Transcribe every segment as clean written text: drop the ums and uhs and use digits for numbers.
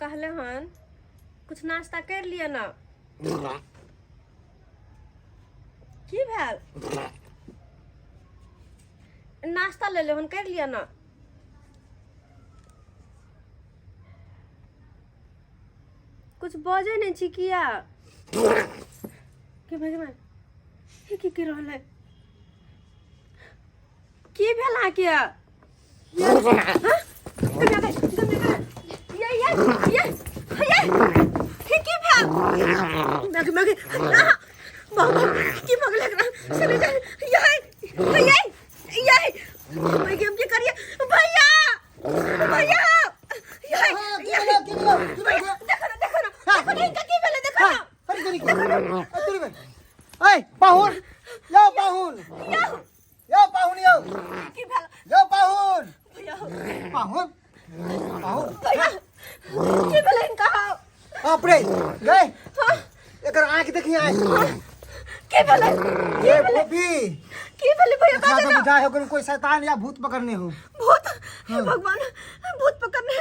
कहले हन कुछ नाश्ता कर लिअ ना। की भेल? नाश्ता ले ले हन, कर लिअ ना। कुछ बजै नहि छी किया? के भए गेल? ई की कहि रहल है? की भेल अहाँके? हाँ? गम्या गए, गम्या गए। ये ये ये ये ये की भेल? मैगे मैगे, आहा, बाबा, की भऽ गेलै एकरा? चले जा। ये ये ये भैया, हम की करिए भैया? भैया, ये की भेलो, की भेलो, की भेलो? देखो ना, देखो ना, देखो ना, इनका की भेलै, देखो ना। अरे तोरी, अरे तोरी बे। ऐ पाहुन, यौ पाहुन, यौ पाहुन, यौ। की भेल? यौ पाहुन। भैया। पाहुन, पाहुन। भैया, की भेलै इनका? बाप रे, गए एकर आंख देखी, आंख। की भेलै? ये गोपी। की भेलै भैया? एकरा बाजू तो ना। बुझाय हो कोई शैतान या भूत पकड़ने हो। भूत? हे भगवान, भूत पकड़ने?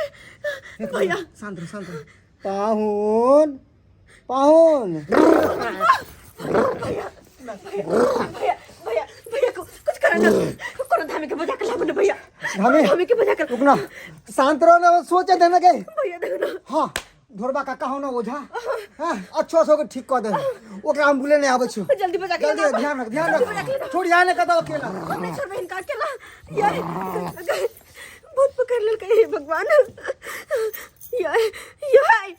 भैया। शांत रहो, शांत रहो। पाहुन, पाहुन। भैया, भैया, भैया, भैया को कुछ करो ना, कोनो धामी के बजा के लाबो ना भैया। धामी? धामी के बजा के। रुकना, शांत रहो ना, सोचे देना के। भैया, देखो ना। हाँ, ढोरबा काका हो ना, ओझा। हाँ, अच्छो सो के ठीक कर दे ओकरा, हम बोले नहीं आबै छो। जल्दी बजा के जल्दी लाबो। ध्यान रख, ध्यान जल्दी बजा के रख। लाबो। छोड़ यहाँ ने कतौ अकेला। हम नहीं छोड़बै हिनका अकेला। यार, भूत पकड़ लेलकै, हे भगवान। यार, यार,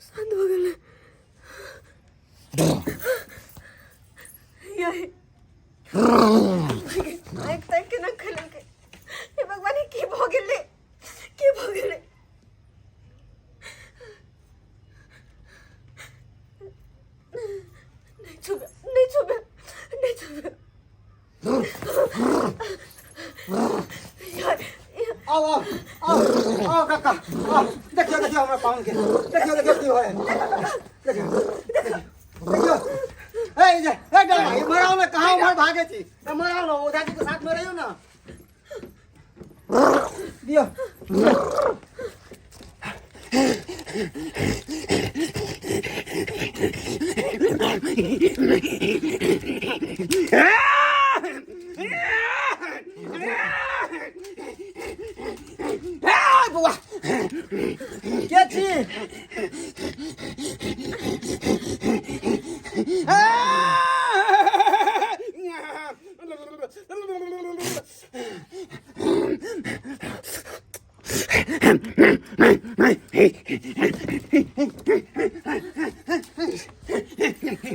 शांत भऽ गेलै। यार, आँखि ताकि केना खोललकै? हे भगवान, ई की भऽ गेलै? की भऽ गेलै? नहि छुबे, नहि छुबे, नहि छुबे। यार, आओ, आओ, आओ, आओ काका, आओ। देखियो, देखियो हमरा पाहुन के, देखियो, देखियो की होय। देखियो, देखियो, देखियो। ए जे, ए डरा, इम्हर आओ ना, कहाँ उम्हर भागे छी? इम्हर आओ ना, ओझा जी के साथ में रहियो ना। दियो। बौआ। के छी?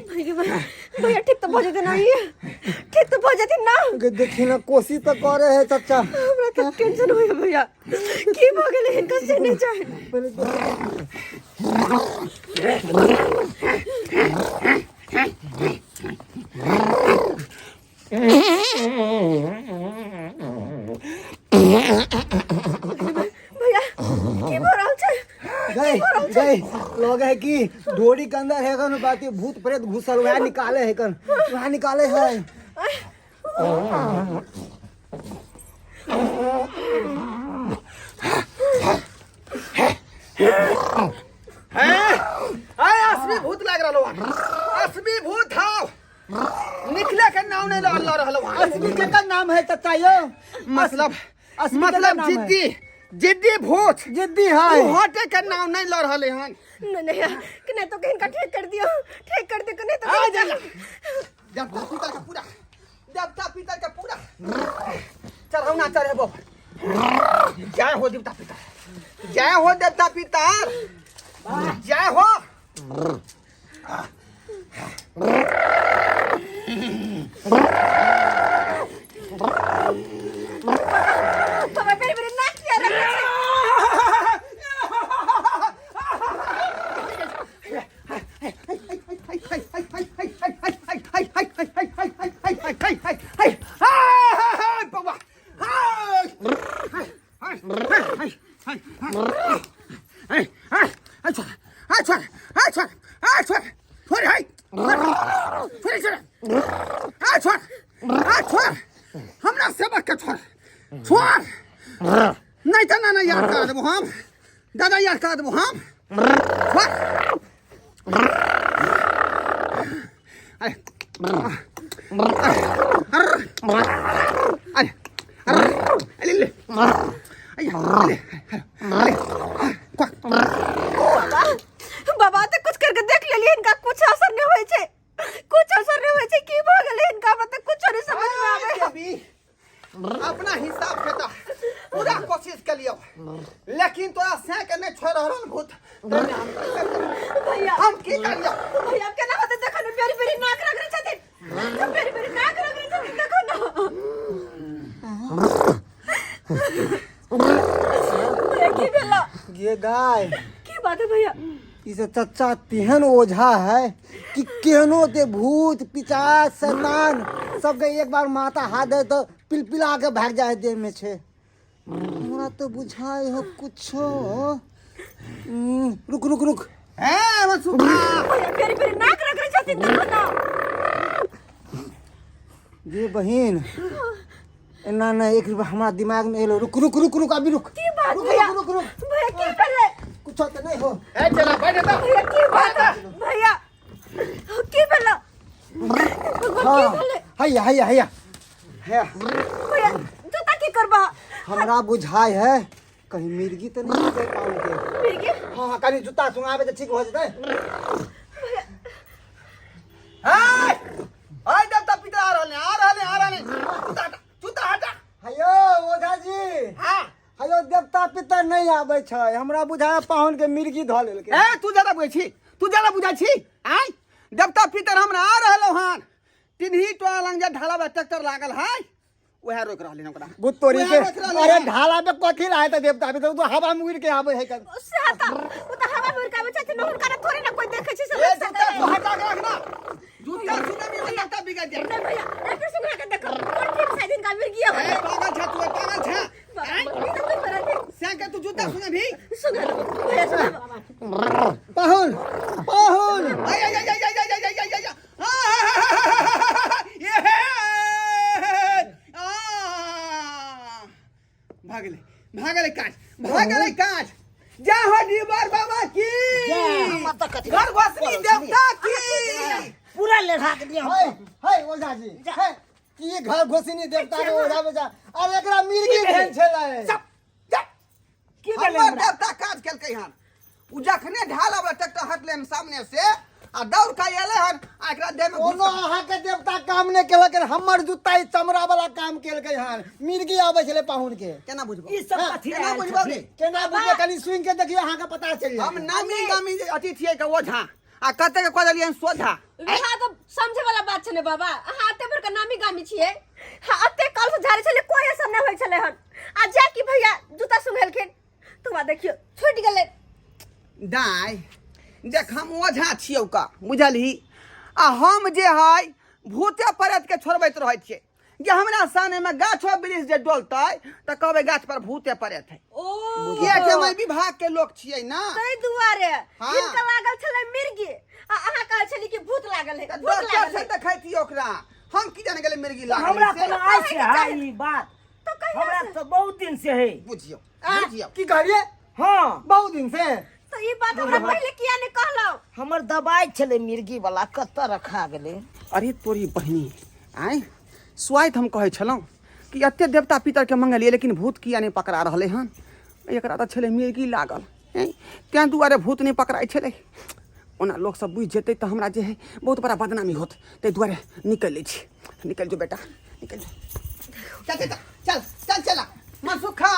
भैया, भैया, ठीक तो भऽ जेतै ना? ई ठीक तो भऽ जेतै ना? गे, देखी ना, कोशिश तो करे है चाचा। हमरा तऽ टेंशन होइया भैया, की भऽ गेलै हिनका से नहि चाहे। पहिले भैया, की भऽ रहल छै? गए गए, लोग है कि डोरी के अंदर है कन बात, भूत प्रेत घुसल, वह निकाले है कन, वह निकाले है। हैं, असली भूत लाग रहलो हन, असली भूत हाव, निकले के नाम नहीं ल रहलो हन। असली केकर नाम है चाचा यो? मतलब असली केकर मतलब नाम है? जिद्दी, जिद्दी भूत। जिद्दी है। उ हटे के नाम नहीं ल रहले हन। नहीं नहीं, कि नहीं तो हिनका ठीक कर दियो, ठीक कर दियो, नहीं तो आ कहीं जा। देवता पितर के पूरा, देवता पितर के पूरा चढ़ौना चढ़ेबो। जय हो देवता पितर, जय हो देवता पितर, जय हो। बाबा, बेरी बेरी नाक किया रखै छै? हमरा सेवक के छोड़, छोड़, नहीं तो ना ना याद करा देबो हम। दादा यार करा देबो हम। अरे अरे अरे ले अरे अरे बाबा बाबा तो कुछ करके देख लेलिए, इनका कुछ असर नहीं होय छै, कुछ असर नहीं होय छै। की भ गेलै इनका, मतलब कुछ नहीं समझ में आवे। देवी अपना हिसाब से तो पूरा कोशिश के लियो, लेकिन तोरा से के नहीं छोड़ रहल भूत। भैया हम की करियो भैया केना होते देखो ने, बेरी बेरी नाक रगड़ै छथिन, बेरी बेरी नाक रगड़ै छथिन, देखो ना भैया की भेला? ये गाय की बात है भैया? इसे चच्चा तेहन ओझा है कि केहनो ते भूत पिचाच शैतान सबके एक बार माता हाथ दे तो पिलपिला के भाग जाए देह में छे। हमरा तो बुझाए हो कुछो। रुक रुक रुक। ए मनसुखा भैया बेरी बेरी नाक रगड़ै छथिन, देखो ना। ये बहिन एना ना एक रुपया हमरा दिमाग में एलो। रुक रुक रुक रुक अभी रुक। की बात रुक भैया? रुक रुक भैया की भेलै? कुछो तो नहीं हो। ए चला बैठ जा। भैया की बात है? भैया की भेलै? की हाँ भेलै? हैया हैया हैया हैया। भैया जूता की करबा? हमरा बुझाय है कहीं मिर्गी तो नहीं हो पाऊँ के। मिर्गी? हाँ हाँ कहीं जूता सुनाबे तो ठीक हो जतै। ए ए देवता पिता आ रहल आ रहल आ रहल। जूता हटा, जूता हटा। हेयो ओझा जी। हां हेयो देवता पितर नहीं आबै छै, हमरा बुझाय पाहुन के मिर्गी धऽ लेलकै। ए तू ज्यादा बुझै छी, तू ज्यादा बुझै छी। आय देवता पितर हमरा आ रहल हन। तिन्ही टोला लंग जे ढाला पर ट्रैक्टर लागल है वएह रोक रहल हन ओकरा। भूत तोरी वएह के। रोक रहलै अरे हन। ढाला पे कथी लाए त देवता पितर, तो हवा में उड़ के आबै है कन। से हता ओ त हवा में उड़ के आबै छथिन, हुनका ने थोड़े ना कोई देखै छै। ए समझ जूता सकै तू हटा के रखना, जूता सुने भी देवता बिगड़ जाए। नहीं भैया एक फिर सुना के देखो कोन ठीक शायद इनका मिर्गी हो। ए पागल छा तू, पागल छा। ई त तू करत है। से के तू जूता सुने भी सुना लो भैया सुना। पाहुन पाहुन ay ay ay ay ay ay ay ay ay भागले भागले काज भागले काज। जय हो डीबर बाबा की, घर घोसनी देवता की। पूरा लेढ़ा के दिया। हे हे ओझा जी, हे की घर घोसिनी देवता के ओझा बेचा। अरे एकरा मिर्गी भेल छलै। चुप चुप। की भेलै हमर हमरा? देवता काज केलकै हन। उ जखने ढाला वाला ट्रैक्टर हटले हन सामने से आ दौड़ के एले हन आ एकरा देह में कोनो अहाँ के देवता काम नहि केलक, हमर जूता ई चमड़ा वाला काम केलकै हन। मिर्गी आबै छलै पाहुन के। केना बुझबो? ई सब कथी केना आयल बुझबो रे? छथिन? केना बुझबै? कनि सुनि के देखियौ अहाँ के पता चलि हम जायत। नामी गामी अथी छियै के ओझा आ कते के कह देलियै सोझा। इहा तो समझे वाला बात छै ने बाबा, अहाँ एते बड़का नामी गामी छियै। हाँ एते काल से झाड़े छलै कोई असर नहि होइ छलै हन। आ जा कि भैया जूता सुंघेलखिन तो बा देखियो छूट गेलै। दाय देख हम ओझा छियौ का बुझलही, आ हम जे है भूते प्रेत के छोड़बैत रहै छियै। जे हमरा सामने में गाछो वृक्ष जे डोलतै तऽ कहबै गाछ पर भूते प्रेत है। ओ कियाकि हम एहि विभाग के लोक छियै ना, ताहि दुआरे हाँ। हिनका लागल छलै मिर्गी आ अहाँ कहै छली कि भूत लागल है, तऽ भूत डॉक्टर लागल से है। देखैतियै ओकरा। हम की जाने गेलै मिर्गी लागल हमरा है से। कोनो आइ से है ई बात? तो कहिया हमरा से? तो बहुत दिन से है। बुझियौ आ, बुझियौ की कहलियै? हाँ बहुत दिन से। तो ई बात हमरा पहिले किया नहीं कहलौ? हमर दवाई छलै मिर्गी वाला, कतऽ रखा गेलै? अरे तोरी बहिनी आँय स्वाइत हम कहै छलहुँ कि एते देवता पितरके मंगलियै लेकिन भूत किया नहि पकड़ा रहलै हन? एकरा तऽ छलै मिर्गी लागल, तेँ दुआरे भूत नहि पकड़ाइ छलै। ओना लोकसब बुझि जेतै तऽ हमरा जे है बहुत बड़ा बदनामी होत, ताहि दुआरे निकलि लै छी। निकलि जो बेटा, निकलि जो। चल चल चल चल चल मनसुखा।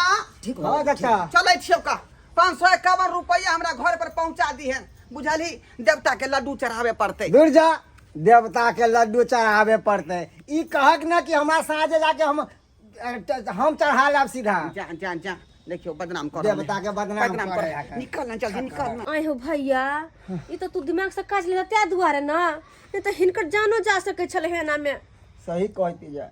ठीक हाँ चाचा चलै छियौ का 551 रुपैआ हमरा घर पर पहुंचा दीहन, बुझलही? देवता के लड्डू चढ़ावे पड़तै। दूर जा, देवता के लड्डू चढ़ावे पड़तै। ई कहक ना कि हमरा साँझे जाके हम चढ़ा लाब सीधा। जा जा जा, देखियो बदनाम कर देवता के बदनाम बदनाम करे कर। आके। निकल ना जल्दी निकल ना। आय हो भैया, ई तो तू दिमाग से काज लेला ते दुआरे ना, नहीं तो हिनकर जानो जा सकै छलै एना में। सही कहती जा।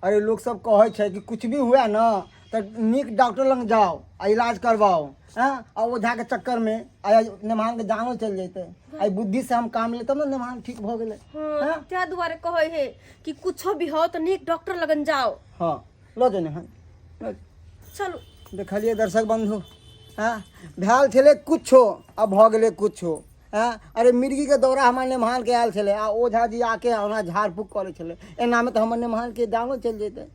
अरे लोग सब कहै छै कि कुछ भी हुआ ना तऽ नीक डॉक्टर लग जाओ आ इलाज करवाओ। हाँ आ ओझा के चक्कर में आ नेमान के जानो चल जैते। आई बुद्धि से हम काम ले तब ना नेमान ठीक भऽ गेलै। हाँ ते दुआरे कहै है कि कुछो भी हो तो नीक डॉक्टर लगन जाओ। हाँ लऽ जाओ नेमान, लऽ जाओ। चलू। देखलिए दर्शक बंधु, हँ, भेल छलै किछो आ भऽ गेलै किछो। हँ, अरे मिर्गीके दौरा हमर नेमहानके आयल छलै आ ओझा जी आके ओना झाड़ फूक करै छलै। एनामे तऽ हमर नेमहानके जानो चलि जेतै।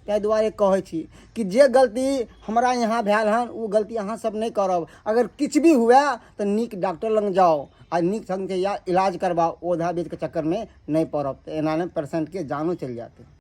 ताहि दुआरे कहै छी कि जे गलती हमरा यहाँ भेल हन ओ गलती अहाँ सब नहि करब। अगर किछु भी हुए तऽ नीक डॉक्टर लग जाउ आ नीक ढङ्गके या इलाज करबाउ, ओझा वैद्यके चक्करमे नहि पड़ब, तऽ एनामे पेशेंटके जानो चलि जायत।